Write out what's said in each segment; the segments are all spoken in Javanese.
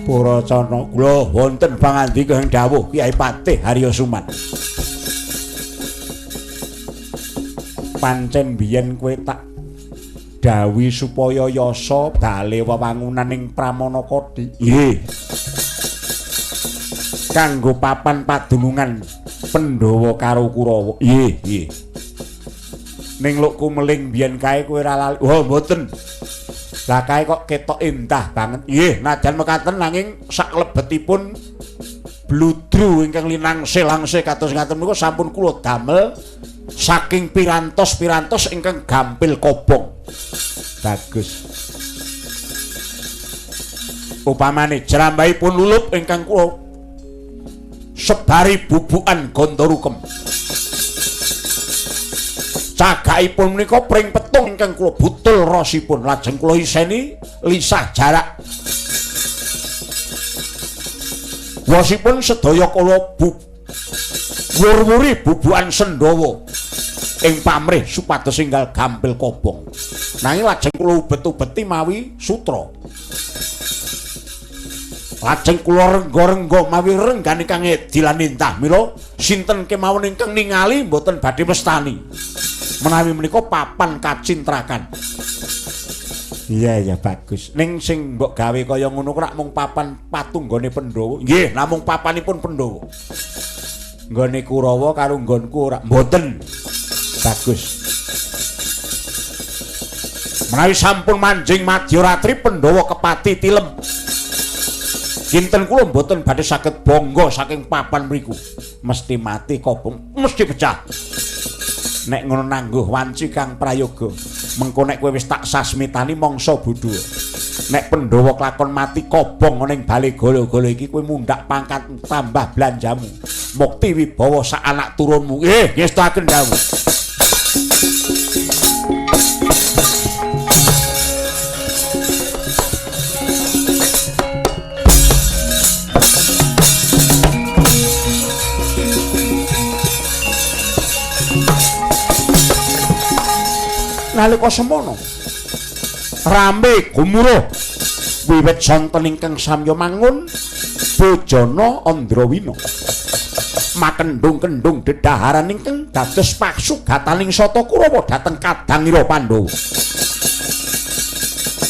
Puracana kula wonten pangandika ing dawuh Kyai Patih Harya Suman. Pancen biyen kowe tak dawuhi supaya yasa bale wewangunan ing Pramana Koti. Nggih. Kanggo papan padunungan Pandhawa karo Kurawa. Nggih, nggih. Ning lukku meling biyen kae kowe ora lali. Oh, mboten. Lah kae kok ketok endah banget. Nggih, najan mekaten nanging saklebetipun bludru ingkang linangse-langse kados ngaten menika sampun kula damel saking pirantos-pirantos ingkang gampil kobong. Bagus. Upamane jrambahipun lulup ingkang kula sebari bubukan gondorukem. Cagakipun menika pring petung ingkang kula butul rosipun lajeng kula iseni lisah jarak. Wosipun sedaya kula wur-wuri bubukan sendawa ing pamrih supados enggal gampil kobong. Nanging lajeng kula ubet-ubeti mawi sutra. Lajeng kula rengga-rengga mawi renggan ingkang edi lan endah. Mila sinten kemawon ingkang ningali mboten badhe mestani. Menawi menika papan kacintrakan. Iya ya bagus. Ning sing mbok gawe kaya ngono ku rak mung papan patunggone Pandhawa. Nggih, namung papanipun Pandhawa. Nggone Kurawa karo nggonku ora mboten. Bagus. Menawi sampun manjing madyaratri Pandhawa kepati tilem. Kinten kula mboten badhe saged bangga saking papan mriku. Mesti mati kobong, mesti pecah. Nek ngono nangguh wanci kang prayoga. Mengko nek kowe wis tak sasmitani mangsa bodho. Nek Pandhawa klakon mati kobong ana ing bale gala-gala iki kowe mundhak pangkat tambah belanjamu. Mukti wibawa sak anak turunmu. Nggih, ngestakaken dawuh. Nalika semono rame gumuruh wiwit sonten ingkang samya mangun bojana Andrawina makendhung-kendhung dedaharan ingkang dados pasugataning Sata Kurawa dhateng kadangira Pandhawa.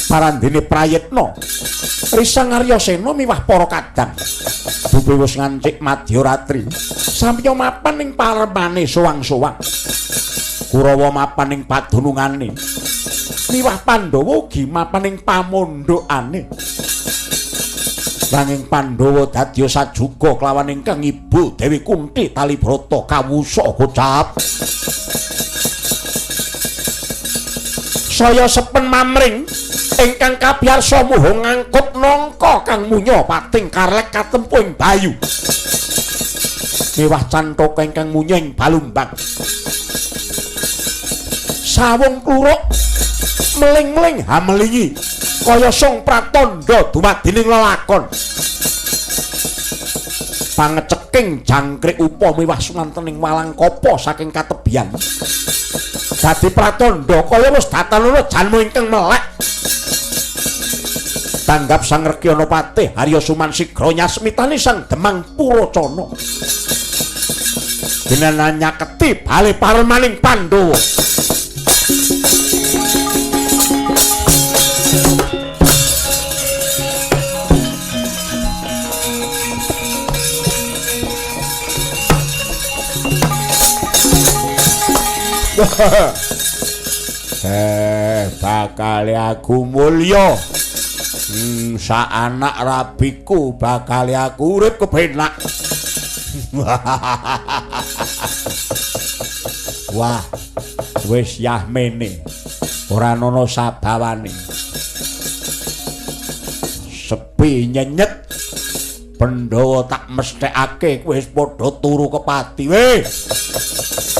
Parandene prayitna Risang Aryasena miwah para kadang duwe wis ngancik madyaratri samya mapan ing paremane sowang-sowang. Kurawa mapan ing padunungane miwah Pandhawa ugi mapan ing pamondhokane. Nanging Pandhawa dadya sajuga kelawan ingkang ibu Dewi Kunti Talibrata kawusa gocap. Saya sepen mamring ingkang kapiyarsa muha ngangkut nangka kang munya pating karlek katempu ing bayu. Miwah cantaka ingkang munya ing balumbang. Sawung kluruk meling-meling hamelingi kaya sung pratandha dumadining lelakon. Pangeceking jangkrik upa miwah sumantening walang kapa saking katebian. Dadi pratandha kaya wis datanana janma ingkang melek. Tanggap Sang Rekyana Patih Harya Suman sigra nyasmitani Sang Demang Puracana. Denan nyaketi bale paremaning Pandhawa. Bakal aku mulya. Sak anak rabiku bakal aku urip kepenak. Wah, wis yahmene. Ora ana sabawane. Sepi nyenyet. Pandhawa tak mesthekake wis padha turu kepati. Weh.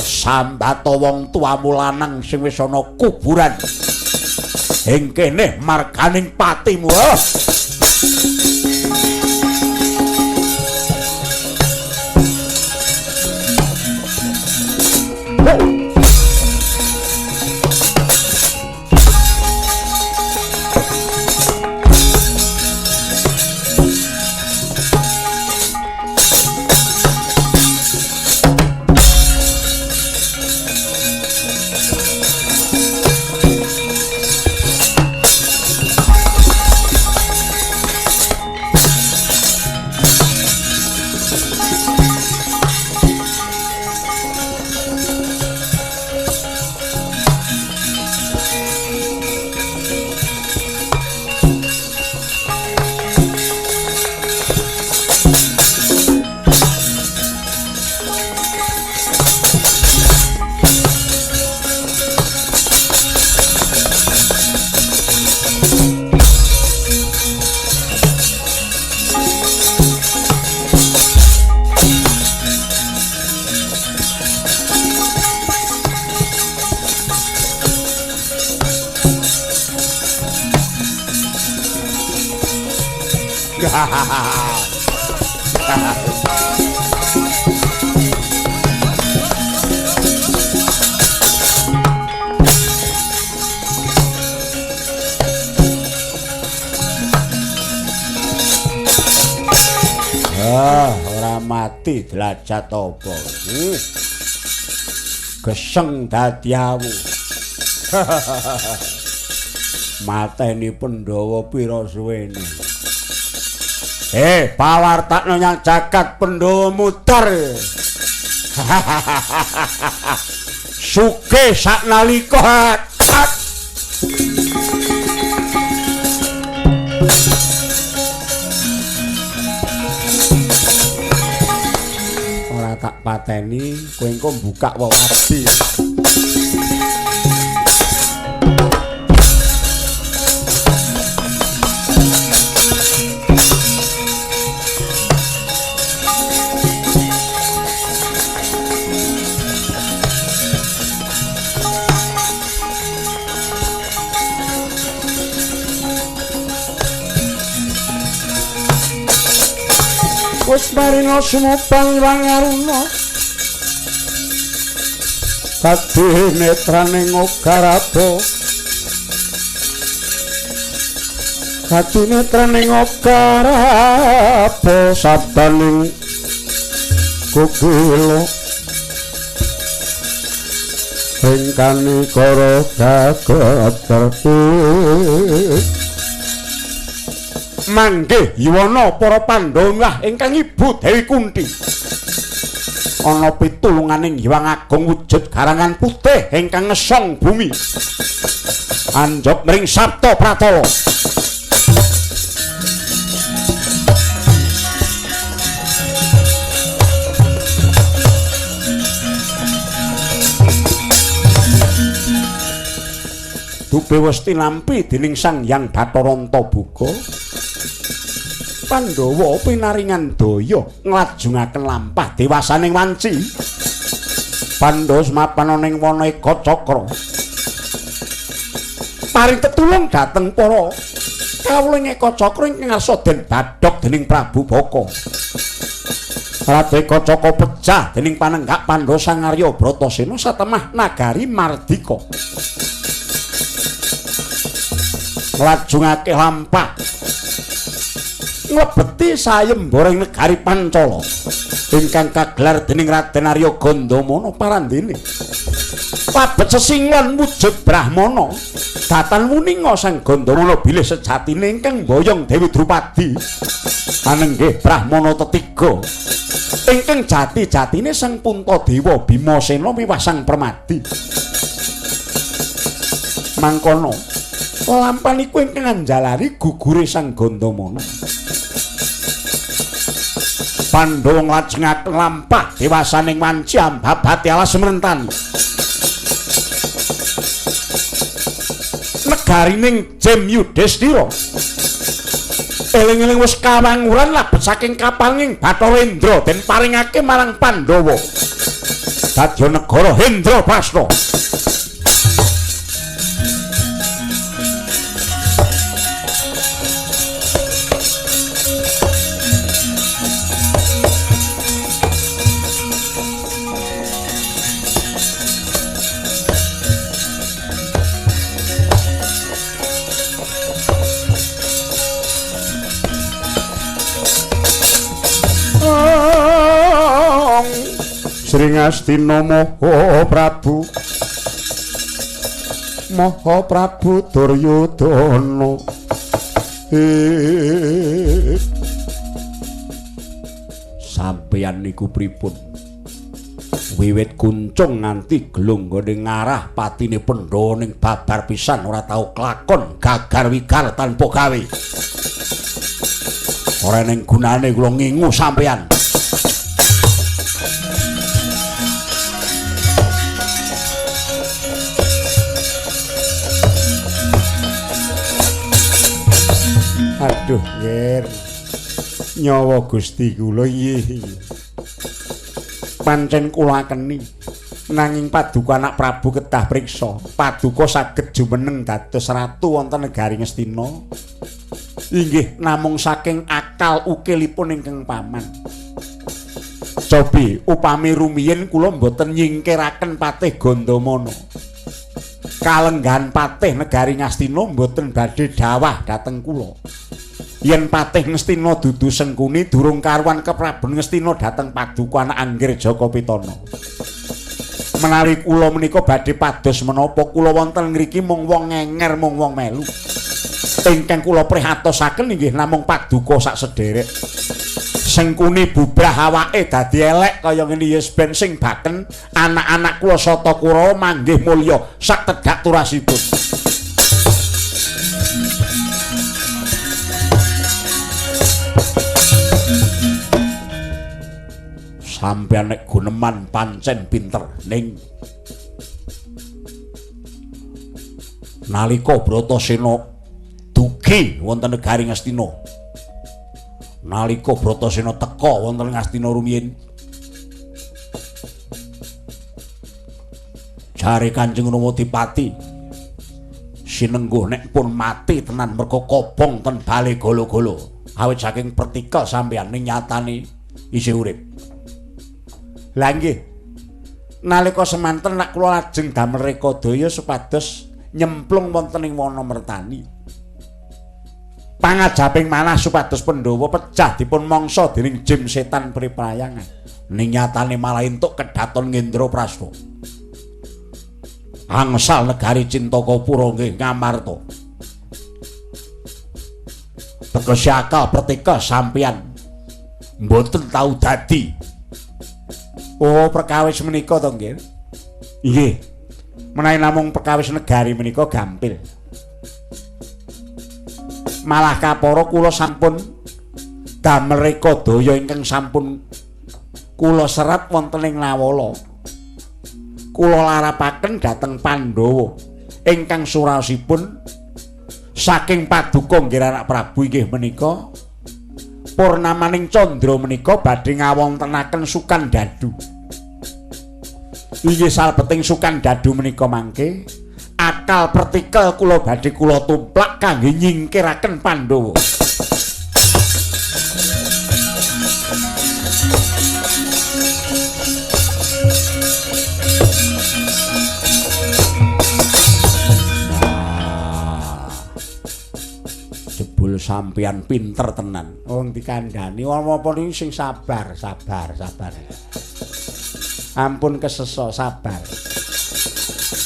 Sambata wong tuamu lanang sing wis ana kuburan. Ing kene marganing patimu. Oh. Ah, ora mati derajat apa. Geseng dadi awu. Mateni Pandhawa pira suwene. Pawartakno nyang jagat Pandhawa mutar. Sugih saknalika. Ora tak pateni, kowe engko mbukak wewadi. Wis marina sumopang wangaruna kadi netraning Ogaraba, kadi netraning Ogaraba sabdaning kukila ingkang kara gageterti. Manggih yuwana para Pandhawa ingkang ibu Dewi Kunti. Ana pitulunganing Hyang Agung wujud garangan putih ingkang ngesong bumi. Anjog mring Sabta Pratala. Dupe wis tinampi dening Sang Hyang Bathara Antaboga. Pandhawa pinaringan daya nglajengaken lampah dewasaning wanci. Pandhawa semapan ning wana Ekacakra. Paring tetulung dhateng para kawula ing Ekacakra ingkang ngarsa den badhog dening Prabu Baka. Ratu Ekacakra pecah dening panenggak Pandhawa Sang Arya Bratasena satemah nagari Mardika. Nglajengake lampah nglebeti sayembara ing negari Pancala ingkang kagelar dening Raden Arya Gandamana parandene. Pabet sesinglon wujud Brahmana datan wuninga Sang Gandamana bilih sejatine ingkang mboyong Dewi Drupadi anenggih Brahmana tetiga ingkang jati-jatine Sang Puntadewa Bimasena miwah Sang Permadi. Mangkono lampahan iku ingkang anjalari gugure Sang Gandamana. Pandhawa nglajengaken lampah dewasaning wanci ambabati alas mrentan. Negarining Jem Yudhistira. Eling-eling wis kawanguran labet saking kapaling Bathara Indra den paringake marang Pandhawa. Dadya negara Hendraprasta. Sri Ngastina Maha Prabu, Maha Prabu Duryudana. Sampeyan niku pripun? Wiwit kuncung nganti glonggone ngarah patine Pandhawa ning babar pisan ora tau klakon gagar wigar tanpa gawe. Ora ning gunane kula ngingu sampeyan. Aduh, nger. Nyawa Gusti kula nggih. Pancen kula akeni nanging paduka anak Prabu kedah priksa. Paduka saged jumeneng dados ratu wonten negari Ngastina. Inggih namung saking akal ukilipun ingkang paman. Cobi upami rumiyin kula mboten nyingkiraken Patih Gandamana. Kalenggahan Patih negari Ngastina mboten badhe dhawah dhateng kula. Yen Patih Ngastina dudu Sengkuni durung karuan kepraben Ngastina dhateng paduka anak Anggir Jaka Pitana. Menawi kula menika badhe pados menapa kula wonten ngriki mung wong ngenger mung wong melu. Ingkang kula prihatosaken inggih namung paduka sak sederek. Sengkuni bubrah awake dadi elek kaya ngene ya ben sing baken anak-anak kula Sata Kurawa manggih mulya sak tedhak turasipun. Sampeyan nek guneman pancen pinter ning nalika Bratasena dugi wonten negari Ngastina. Nalika Bratasena teka wonten Ngastina rumiyin, jare Kanjeng Rama Dipati sinengguh nek pun mati tenan merga kobong ten bale gala-gala awit saking pertikel sampeyan ning nyatane isih urip. Lah nggih, nalika semanten nek kula lajeng damel rekadaya supados nyemplung wonten ing wana mertani. Pangajaping manah supados Pandhawa pecah dipun mangsa dening jim setan priprayangan. Ning nyatane malah entuk kedhaton Ngendraprasta. Angsal negari Cintakapura nggih Ngamarta. Tegese akal pertika sampeyan mboten tau dadi. Oh, perkawis menika to nggih. Nggih. Menawi namung perkawis negari menika gampil. Malah kapara kula sampun damel rekadaya ingkang sampun kula serat wonten ing Nawala. Kula larapaken dhateng Pandhawa ingkang suraosipun saking paduka nggih Anak Prabu inggih menika purnamaning candra menika badhe ngawontenaken sukan dadu. Inggih salebeting sukan dadu menika mangke akal pertikel kula badhe kula tumplak kangge nyingkiraken Pandhawa. Jebul sampeyan pinter tenan. Wong dikandhani apa niku sing sabar, sabar, sabar. Ampun keseso, sabar.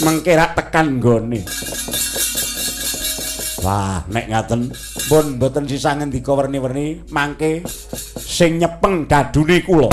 Mengke rak tekan nggone. Wah, nek ngaten pun mboten sisah ngendika werni-werni mangke sing nyepeng dadune kula.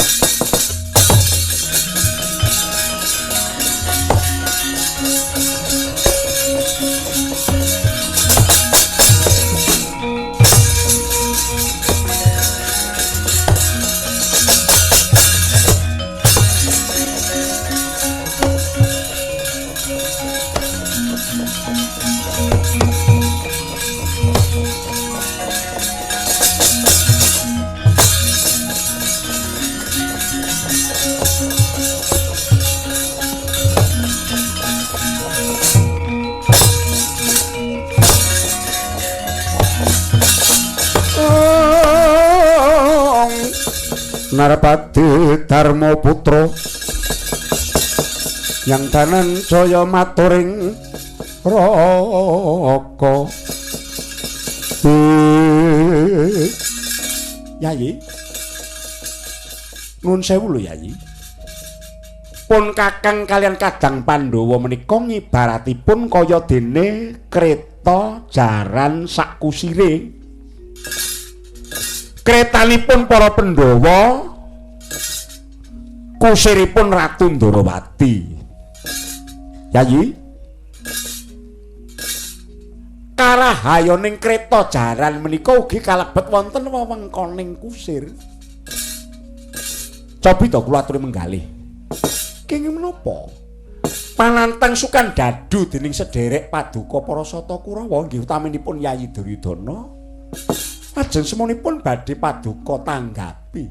Narpati Darma Putra yang danan jaya maturing raka. Yayi, nuwun sewu lho Yayi. Pun kakang kalian kadang Pandhawa menika ngibaratipun kaya dene kreta jaran sakusire. Kretanipun para Pandhawa, kusiripun Ratu Ndorowati. Yayi, karahayoning kreta jaran menika ugi kalebet wonten wewengkoning kusir. Cobi to kula aturi menggalih. Kenging menapa? Panantang sukan dadu dening sederek paduka para Sata Kurawa nggih utaminipun Yayi Duryudana. Lajeng semonipun badhe paduka tanggapi.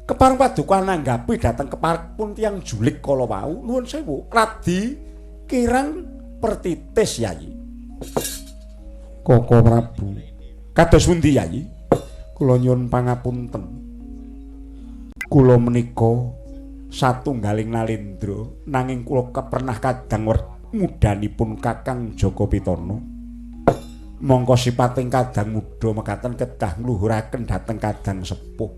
Kepareng paduka nanggapi dhateng kepareng tiyang julik kala wau, nuwun sewu, radi kirang pertitis Yayi. Koko Prabu, kados pundi Yayi? Kula nyuwun pangapunten. Kula menika satunggaling nalendra nanging kula pernah kadang mudanipun Kakang Jaka Pitana. Mongko sipating kadang muda mekaten kedah ngluhuraken dhateng kadang sepuh.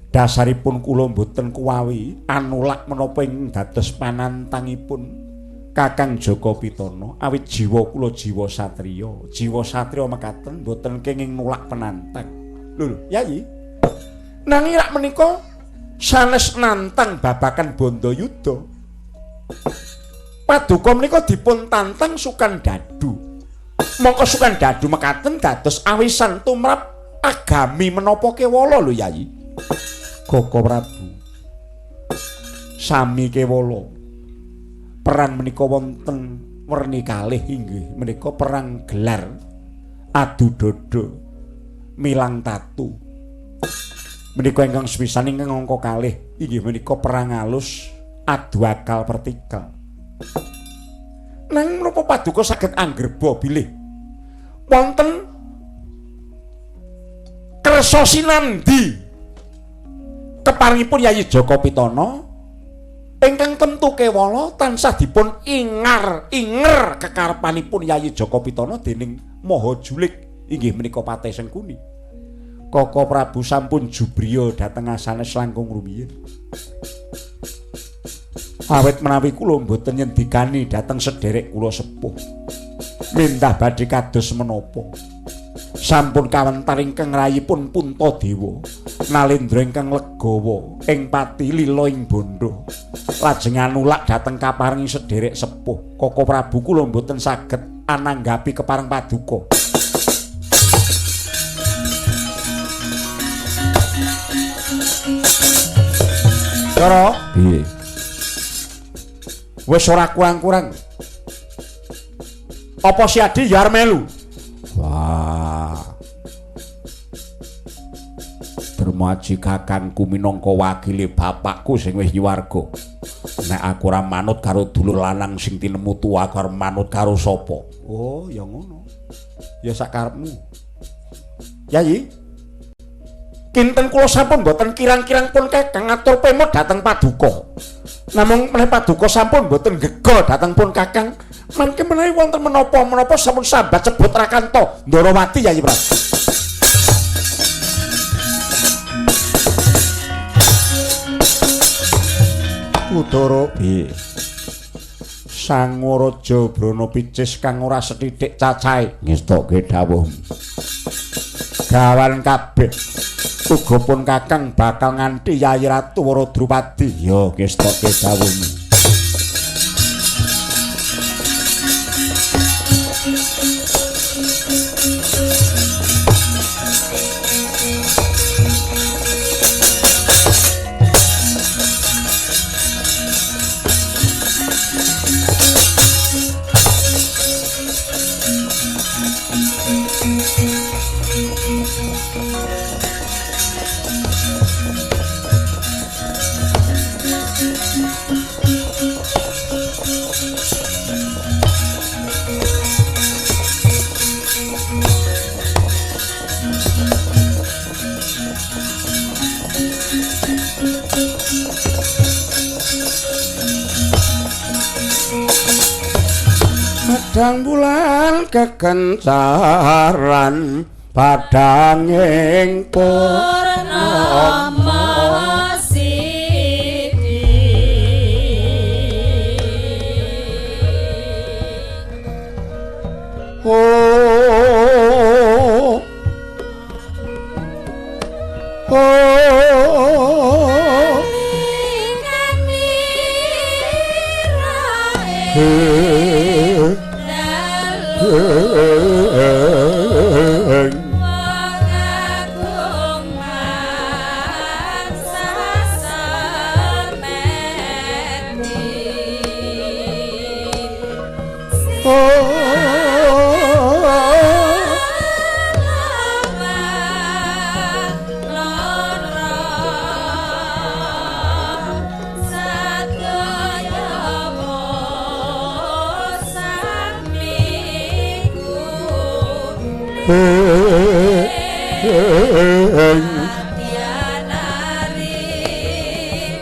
Dasaripun kula mboten kuwawi anulak menapa ing dados panantangipun Kakang Jaka Pitana, awit jiwa kula jiwa satriya, jiwa satriya mekaten mboten kenging nolak penantang. Lho, Yayi. Nanging rak menika sanes nantang babakan bandayuda. Paduka menika dipun tantang sukan dadu. Mongko sukan dadu mekaten dados awisan tumrap agami menapa kewala lho, Yayi. Koko Prabu. Sami kewala. Perang menika wonten werni kalih inggih menika perang gelar adu dada milang tatu. Menika ingkang sepisan ingkang angka kalih inggih menika perang alus adu akal vertikal. Nanging menapa paduka saged anggerba bilih wonten kersa sinandhi keparengipun Yayi Jaka Pitana ingkang tentu kewala tansah dipun ingar-inger kekarepanipun Yayi Jaka Pitana dening Maha Julik inggih menika Patih Sengkuni. Koko Prabu sampun jubriya dhateng asanes langkung rumiyin. Awit menawi kula mboten nyendikani dhateng sederek kula sepuh. Mindah badhe kados menapa? Sampun kawentar ingkang rayipun Puntadewa, nalendra ingkang legawa ing pati lila ing bandha. Lajeng anulak dhateng kaparengi sederek sepuh. Koko Prabu kula mboten saged ananggapi kepareng paduka. Cara piye? Wis ora kurang-kurang. Apa si Adi ya arep melu? Wah. Dermaji kakangku minangka wakile bapakku sing wis nyuwarga. Nek aku ora manut karo dulur lanang sing tinemu tuwa, aku arep manut karo sapa? Oh, ya ngono. Ya sak karepmu. Yayi. Kinten kula sampun mboten kirang-kirang pun kakang atur pemut dhateng paduka. Namung menawi paduka sampun mboten gegol dhateng pun kakang, mangke menawi wonten menapa-menapa sampun sambat sebut Rakanta Ndorowati Yayi Prabu. Udara piye? Sanguraja Brana Picis kang ora sethithik cacahe ngestokke dawuh. Gawan kabeh. Uga pun kakang bakal nganti Yayi Ratu Wara Drupadi. Ya ngestokke dawuhmu. Padang bulan kekencaran padanging purnama sidi. Oh, oh,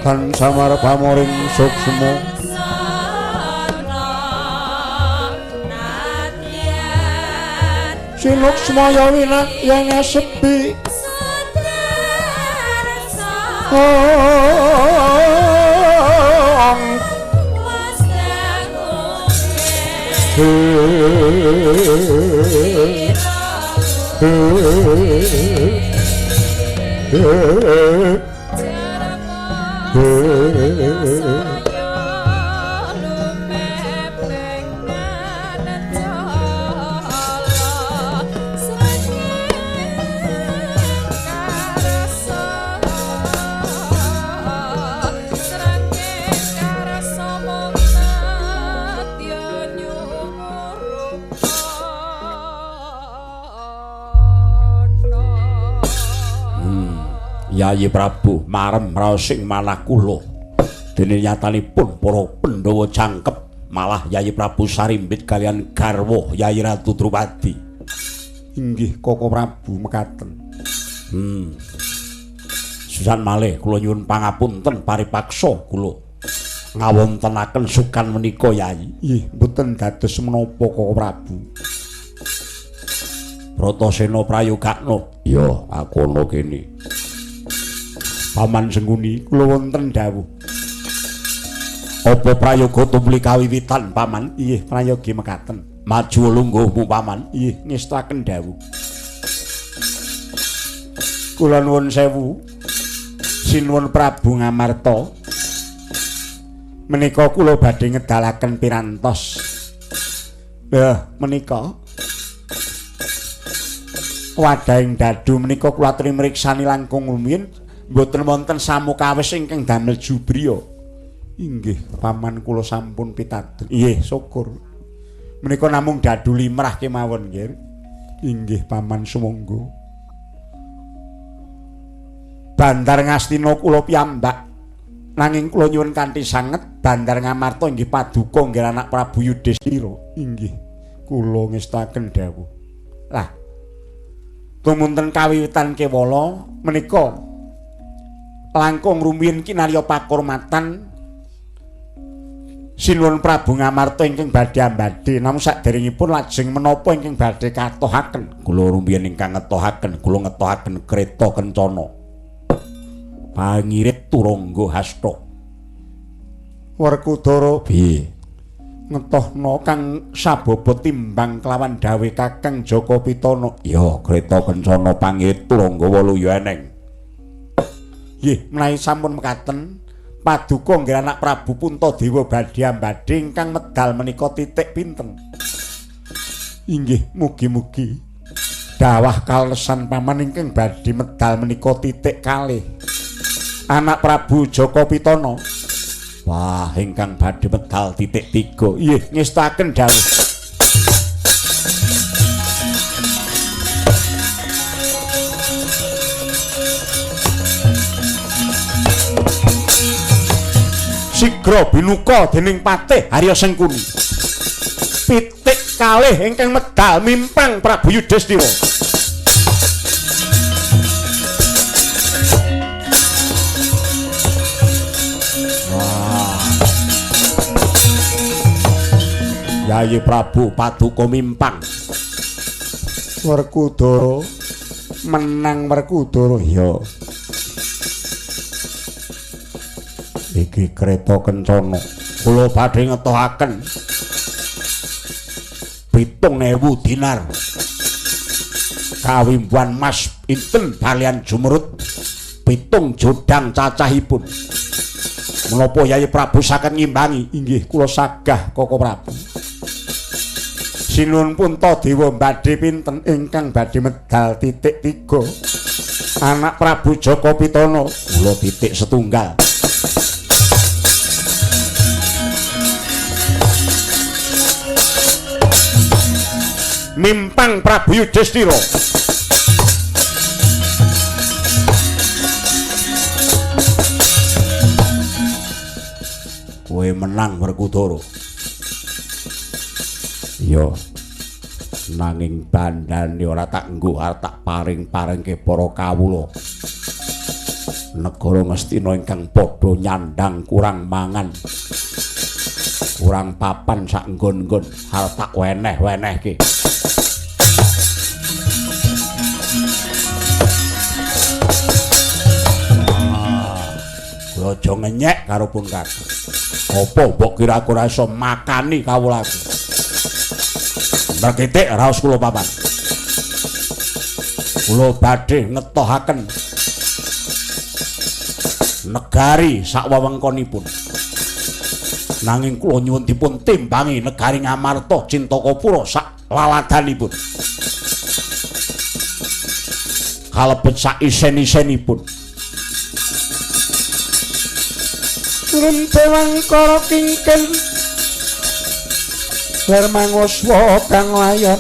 Kan samar pamoring suksma sinuksmaya winak yang sepi Yayi Prabu marem raosing manah kula. Dene nyatanipun para Pandhawa jangkep malah Yayi Prabu sarimbit kalian garwa Yayi Ratu Drupadi. Inggih Koko Prabu mekaten. Susan malih kula nyuwun pangapunten paripaksa kula ngawontenaken sukan menika Yayi. Nggih mboten dados menapa Koko Prabu. Bratasena prayogakna. Ya aku ana kene. Paman Sengkuni kula wonten dawuh. Apa prayoga tumuli kawiwitan paman? Inggih prayogi mekaten. Maju lungguhmu paman. Inggih ngestaken dawuh. Kula nuwun sewu. Sinuwun Prabu Ngamarta. Menika kula badhe ngedalaken pirantos. Lah menika wadahing dadu menika kula aturi mriksani langkung rumiyin mboten wonten samukawis ingkang damel jubriya. Inggih paman kula sampun pitados. Nggih syukur. Menika namung dadu limrah kemawon nggih. Inggih paman sumangga. Bandar Ngastina kula piyambak. Nanging kula nyuwun kanthi sanget Bandar Ngamarta inggih paduka nggih anak Prabu Yudhistira. Inggih kula ngestaken dawuh. Lah tumunten kawiwitan kewala menika langkung rumiyin kinarya pakurmatan Sinuwun Prabu Ngamarta ingkang badhe ambadhe namung saderengipun lajeng menapa ingkang badhe katohaken. Kula rumiyin ingkang ngetohaken, kula ngetohaken kreta kencana pangirit Turangga Hasta. Werkudara piye? Ngetohna kang sababa timbang kelawan dawuh Kakang Jaka Pitana. Ya kreta kencana pangirit Turangga wolu ya eneng. Nggih, menawi sampun mekaten paduka nggih anak Prabu Puntadewa badhe ambadhe ingkang medal menika titik pinten. Inggih, mugi-mugi dawah kalesan paman ingkang badhe medal menika titik kalih. Anak Prabu Jaka Pitana. Wah, ingkang badhe medal titik 3. Nggih, ngestaken dawuh. Sigra binuka dening Patih Arya Sengkuni. Pitik kalih ingkang medal mimpang Prabu Yudhistira. Wah. Yayi Prabu paduka mimpang. Werkudara menang Werkudara. Ya. Iki kreta kencana kula badhe ngetohaken 7.000 dinar kawimbuhan mas pinten balian jumrut 7 jodang cacahipun. Menapa Yayi Prabu saged ngimbangi? Inggih kula sagah Koko Prabu. Sinuwun Puntadewa badhe pinten ingkang badhe medal titik 3. Anak Prabu Jaka Pitana kula titik setunggal. Mimpang Prabu Yudhistira. Kowe menang Werkudara. Iya. Nanging bandane ora tak nggo arep tak paring-paringke para kawula. Negara Ngastina ingkang padha nyandang kurang mangan, kurang papan sak nggon-nggon, arep tak weneh-wenehke. Kowe aja ngenyek karo pun kakung. Apa mbok kira aku ora iso makani kawulaku? Merkitik raos kula papan. Kula badhe ngetohaken negari sak wewengkonipun. Nanging kula nyuwun dipun timbangi negari Ngamarta Cintakapura sak laladanipun. Kalebet sak isen-isenipun. Rentewang kara kingken ler mangoswa kang layon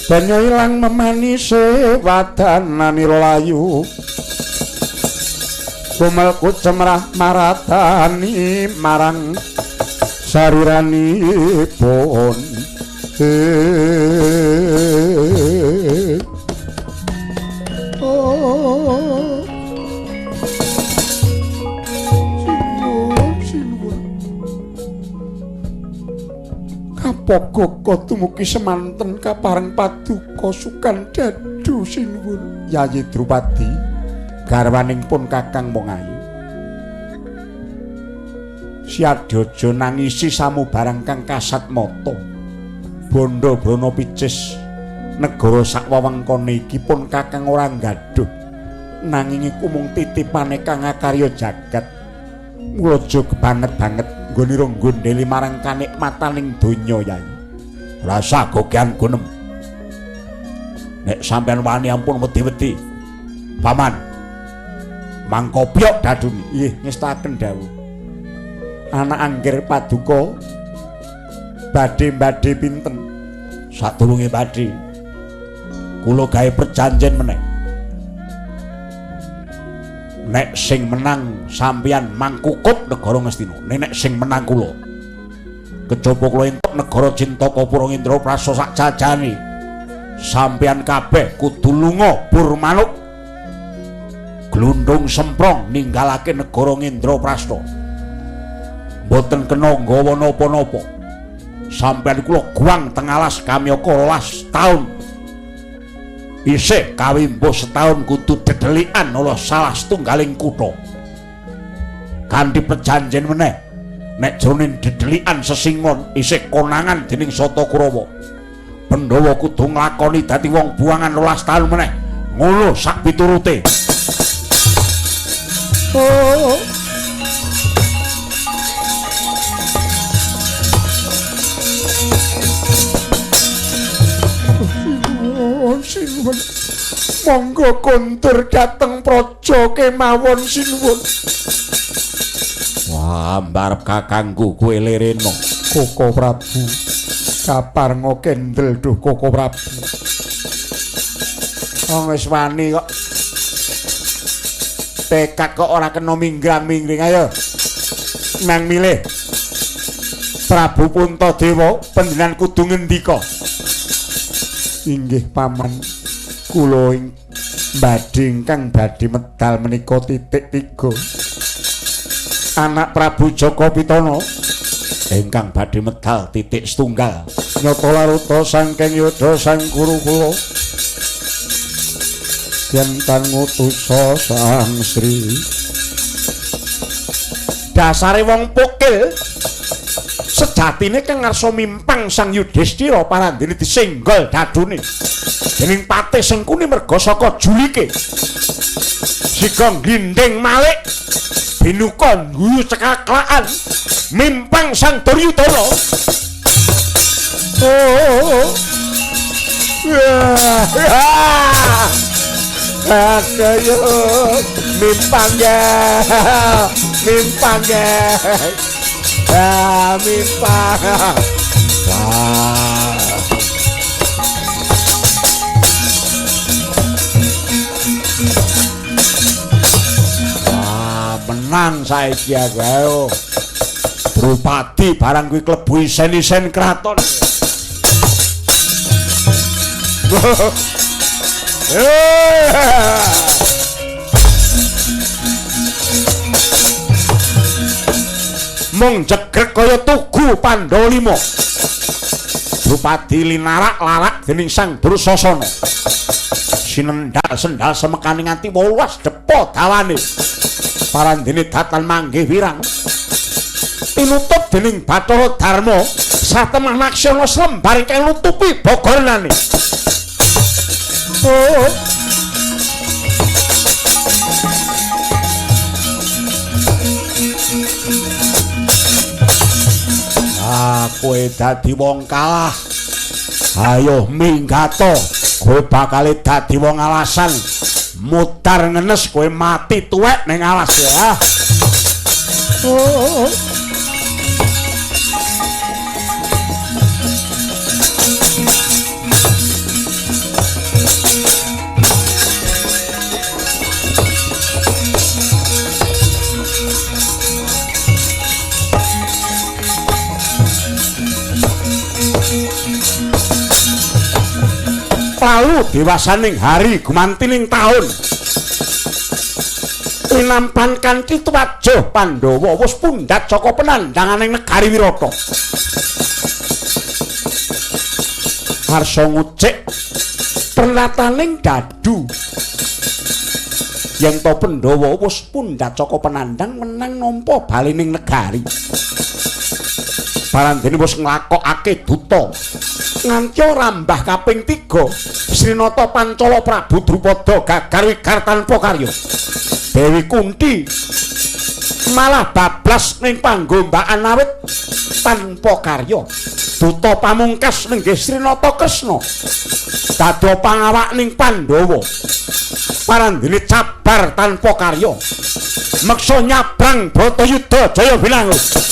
banyo ilang memanise wadananira layu kumelku cemrah maratani marang sariranipun. Oh Kapogoko tumugi semanten kapareng paduka sukan dadu sinuwun. Yayi Drupadi garwaning pun kakang mung ayu. Siadya nangisi samubarang kang kasat mata. Bondo brana picis negara sak wewengkone iki pun kakang ora nggadhuh. Nanging iku mung titipane kang akarya jagat. Mula aja kebanget-banget nggonira nggondheli marang kanikmataning donya, Yai. Rasa gogean gunem. Nek sampean wani ampun wedi-wedi. Paman. Mangkopyok dadune. Nggih, ngestaken dawuh. Anak angger paduka badhe-badhe pinten? Sadurunge badhe kula gawe perjanjen meneh. Nek sing menang sampeyan mangkukup negara Ngastina, nek sing menang kula. Kejaba kula entuk negara Cintakapura Indraprasta sak jajane. Sampeyan kabeh kudu lunga bur manuk. Glundung semprong ninggalake negara Indraprasta. Mboten kena nggawa napa-napa. Sampeyan kula guang teng alas kamyaka 12 taun. Isih kawimbuh setahun kudu dedelikan ala salah setunggaling kutha. Kanthi perjanjen meneh, nek jroning dedelikan sesingon isih konangan dening Sata Kurawa. Pandhawa kudu nglakoni dadi wong buangan 12 taun meneh. Ngono sak piturute. Oh. Sinuwun, monggo kondur dhateng praja kemawon sinuwun. Wah, mbarep kakangku kowe lirena. Koko Prabu kaparenga kendel duh Koko Prabu. Wong wis wani kok. Tekad kok ora kena minggrang-minggring. Ayo. Nang milih. Prabu Puntadewa panjenengan kudu ngendika. Inggih paman, kula ing badhe ingkang badhe medal menika titik 3. Anak Prabu Jaka Pitana ingkang badhe medal titik setunggal. Nyata laruta saking yudha sang guru kula. Yen tan ngutusa Sang Sri. Dasare wong pokil. Sejatine kang ngarsa mimpang Sang Yudhistira parandene disenggol dadune dening Patih Sengkuni merga saka julike. Siga glinding malik binuka guyu cekaklakan mimpang Sang Duryudana. Oh. Ayo mimpang ya. Mimpang ya. Ah, mimpang. Wah. Wah, menang saiki aku. Ayo. Drupadi barang kuwi klebu isen-isen kraton. Mung jegrek kaya tugu Pandhawa 5. Drupadi linarak-larak dening Sang Dursasana. Sinendal sendal semekane nganti 18 depa dawane. Parandene datan manggih wirang. Tinutup dening Bathara Darma satemah naksana slembar ingkang nutupi bogonane. Oh. Ah, kowe dadi wong kalah. Ayo minggato, kowe bakal dadi wong alasan. Mutar ngenes kowe mati tuwek ning alas ya. Oh. Lalu dewasaning hari gumantining taun linampan kanthi tuwajuh Pandhawa wis pundhat saka penandhanganing negari Wirata. Harsa ngucik pernataning dadu yen to Pandhawa wis pundhat saka penandhang menang nampa balining negari. Parandene wis nglakokake duta nganti rambah kaping 3 Srinata Pancala Prabu Drupada gagar wigar tanpa karya. Dewi Kunti malah bablas ning panggombakan awit tanpa karya. Duta pamungkas nenggih Srinata Kresna dadi pangawak ning Pandhawa. Parandene cabar tanpa karya. Meksa nyabrang Bratayuda Jaya Binangun.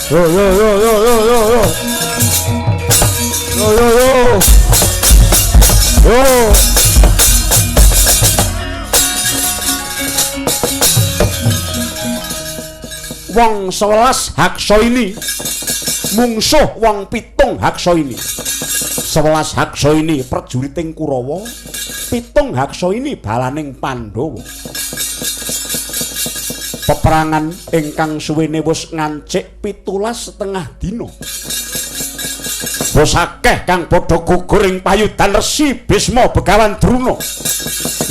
Yo yo yo yo yo yo yo. Yo yo yo. Yo. Wong 11 haksa ini mungsuh wong 7 haksa ini. 11 haksa ini prajuriting Kurawa, 7 haksa ini balaning Pandhawa. Peperangan ingkang suwene wis ngancik 17,5 dina. Wis akeh kang padha gugur ing payudan Resi Bisma Begawan Druna.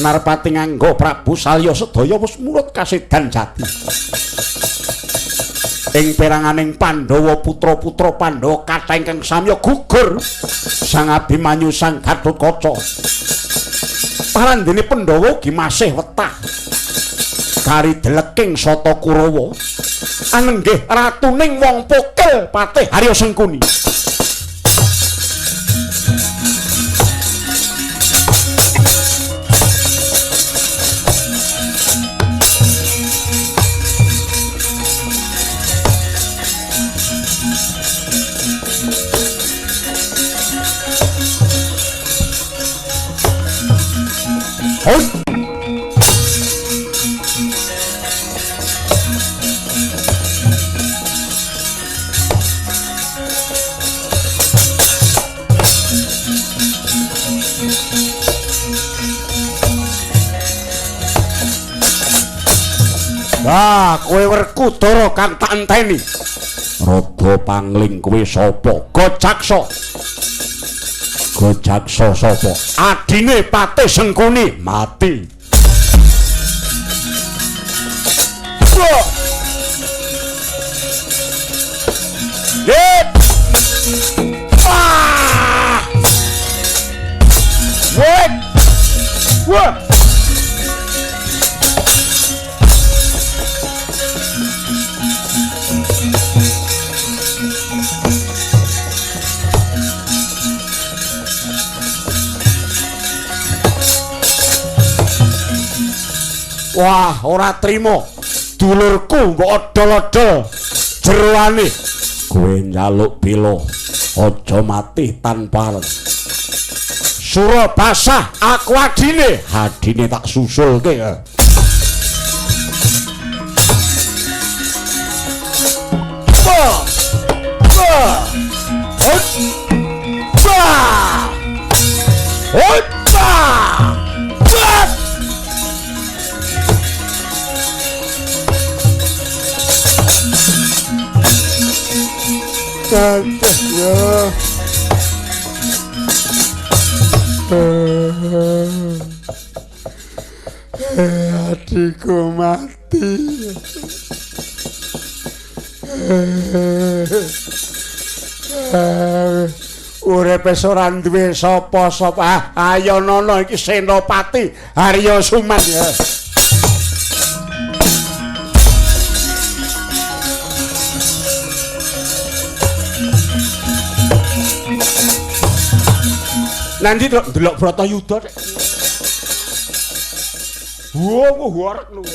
Narpati nganggo Prabu Salya sedaya wis murut kasedan jati. Ing peranganing Pandhawa putra-putra Pandhawa kathah ingkang samya gugur. Sang Abimanyu Sang Gatotkaca. Parandene Pandhawa ugi masih wetah. Kari deleking sata Kurawa anenggih ratuning wong pokel Patih Harya Sengkuni. Hoi. Wah, kowe Werkudara kang tak enteni. Rada pangling kowe sapa? Gojaksa. Gojaksa sapa? Adine Patih Sengkuni mati. Yep. Ah! Woi. Wah. Wah, ora trimo. Dulurku mbok odol-odol jeroane. Kowe njaluk bela, aja mati tanpa Surabasah aku adine, adine tak susulke. Hot. Bah. Hot. Bah. Bah. Ya. Adikku mati. Uripe ora duwe sapa-sapa. Ayo nono iki Senopati Harya Suman ya. Nanti delok Bratayuda. Wah, warek lho.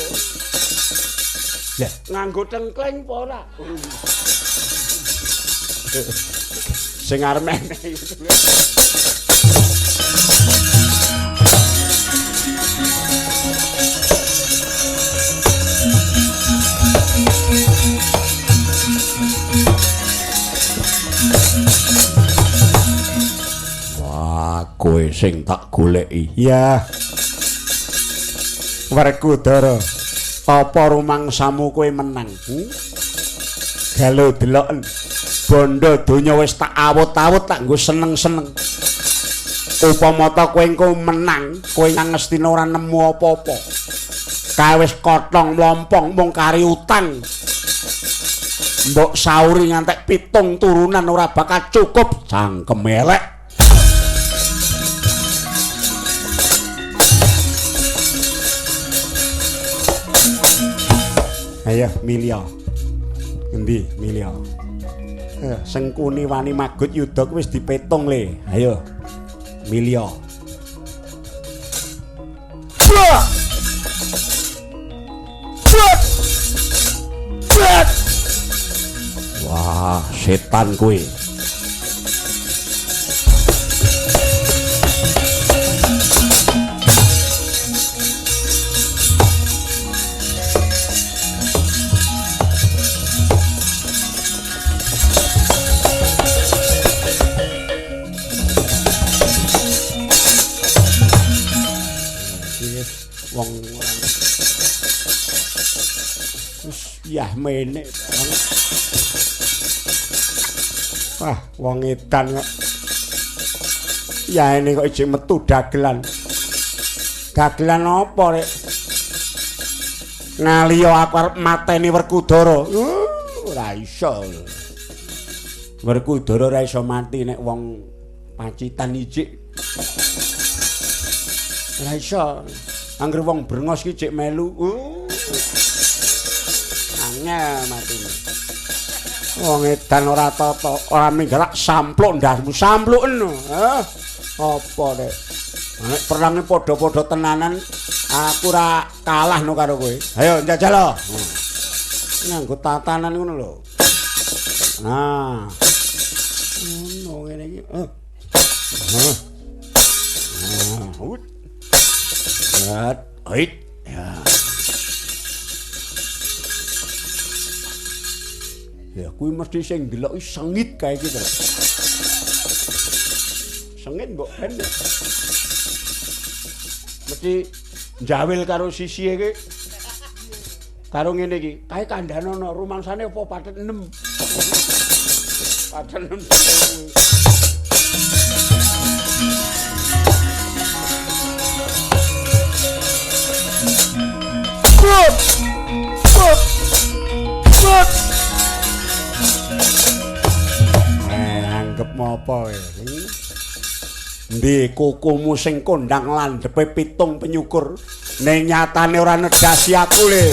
Lah, nganggo tengkleng apa ora? Sing arep meneh. Wah, kowe sing tak goleki. Ya. Werkudara, apa rumangsamu kowe menang? Galo deloken. Bondo donya wis tak awut-awut tak nggo seneng-seneng. Upama ta kowe engko menang, kowe nang Ngastina ora nemu apa-apa. Kae wis kotong mlompong mung kari utang. Mbok sauri ngantek 7 turunan ora bakal cukup. Cangkem elek. Ayo milya. Ngendi milya? Sengkuni wani magut yuda wis dipetung le. Ayo milya. Wah, setan kowe. Wong wis yah mene. Wah, wong edan kok. Ya ini kok ijik metu dagelan. Dagelan apa rek? Ngaliya aku arep mateni Werkudara. Ora iso. Werkudara ora iso mati nek wong Pacitan ijik. Ora iso. Angger wong brengos ki jek melu. Angel matine. Wong edan ora tata, ora minggalak sampluk ndasmu, sampluken. Heh. Apa rek? Nek perange padha-padha tenanan, aku ora kalah no karo kowe. Ayo njajal lho. Nganggo tatanan ngono lho. Nah. Ngono ngene iki. Heh. Heh. Hit. Ya. Ya kuwi mesti sing ndeloki sengit kae iki to. Sengit mbok ben. Mesti njawil karo sisihe iki. Karo ngene iki, kae kandhane ana rumangsane apa pathet 6. Pathet 6. Anggep apa kowe? Endi kukumu sing kondang landhepe 7 penyukur ning nyatane ora nedhasi aku le.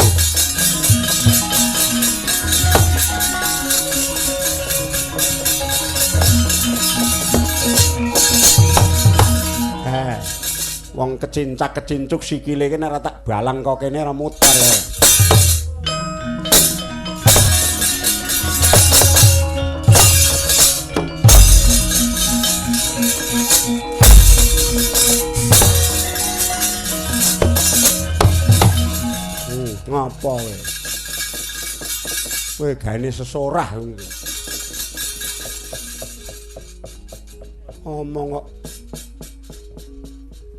Wong kecincak-kecincuk sikile kene ora tak balang kok kene ora muter. Ngapa kowe? Kowe gaene sesorah ngono. Omong kok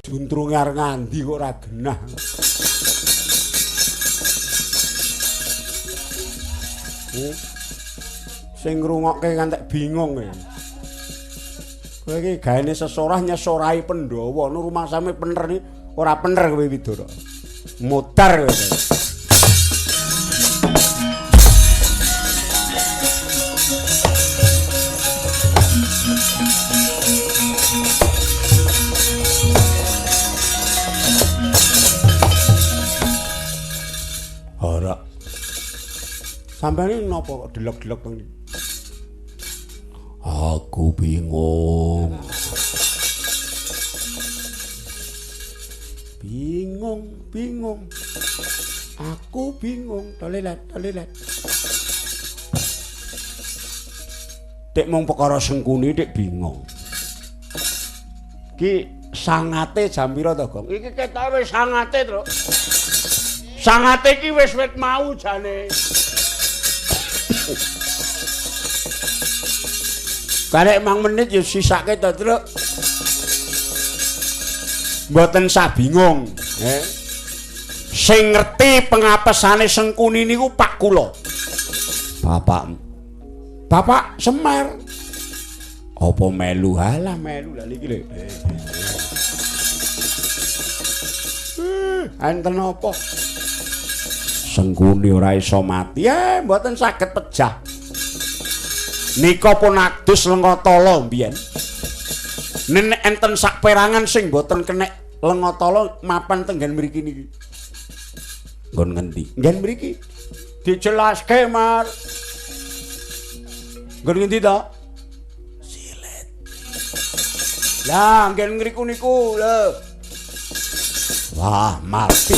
juntrunge arep ngandi kok ora genah. Sing ngrungokke ngantek bingung kowe. Kowe iki gaene sesorah nyesorahi Pandhawa, nu rumangsame pener iki ora pener kowe Widara. Mutar kowe. Ora. Sampeyan napa kok delok-delok teng iki? Aku bingung. Bingung, bingung. Aku bingung. Tolelet, tolelet. Dek mung perkara Sengkuni dek bingung. Ki sangate jam pira to, Gong? Iki ketok wis sangate, Truk. Sangate iki wis wit mau jane. Karek mang menit ya sisake to, Truk. Mboten sah bingung, Sing ngerti pengapesane Sengkuni niku Pak kula. Bapak. Bapak Semar. Apa melu? Halah melu lha iki lho. Enten apa? Sengkuni ora iso mati. Mboten saged pejah. Nika pun adus lengatala mbiyen. Nek enten saperangan sing mboten kenek lengatala mapan tenggen mriki niki. Nggon ngendi? Nggen mriki. Dijelaske, Mar. Nggon ngendi to? Silet. Lah, nggen ngriku niku lho. Wah, mati.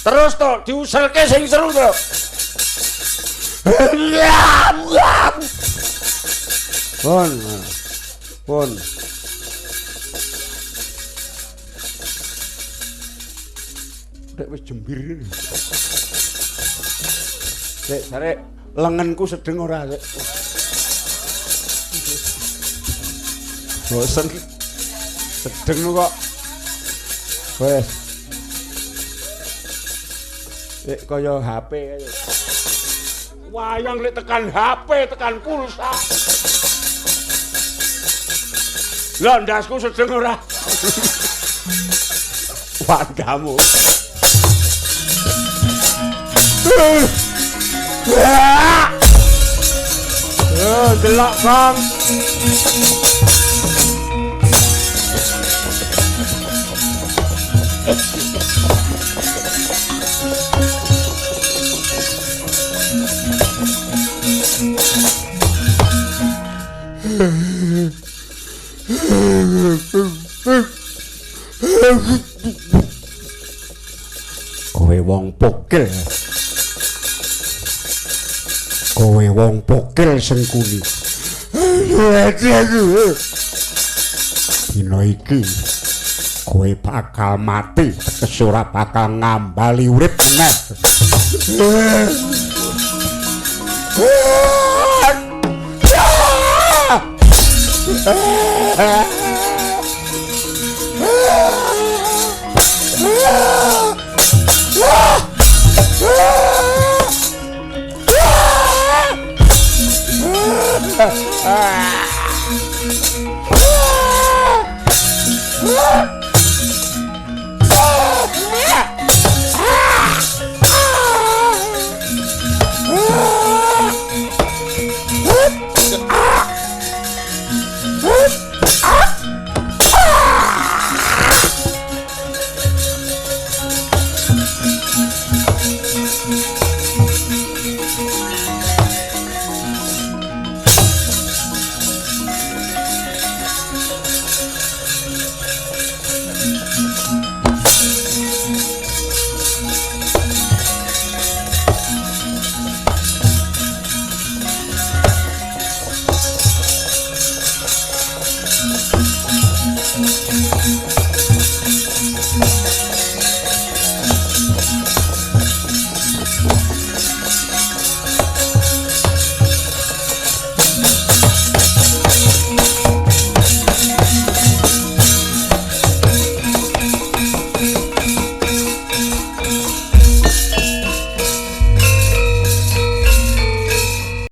Terus to diuselke sing seru to. Pun. Pun. Dek wis jembir. Dek sarek lengenku sedeng ora, Dek. Bosen. Sedeng kok. Wes. Dek kaya HP kaya. Wayang lek tekan HP, tekan pulsa. Lho ndasku sedeng ora? Wadamu. Oh, delok, Kang. Kowe wong pokil. Kowe wong pokil Sengkuni. Dina iki kowe bakal mati, tegese ora bakal ngambali urip meneh.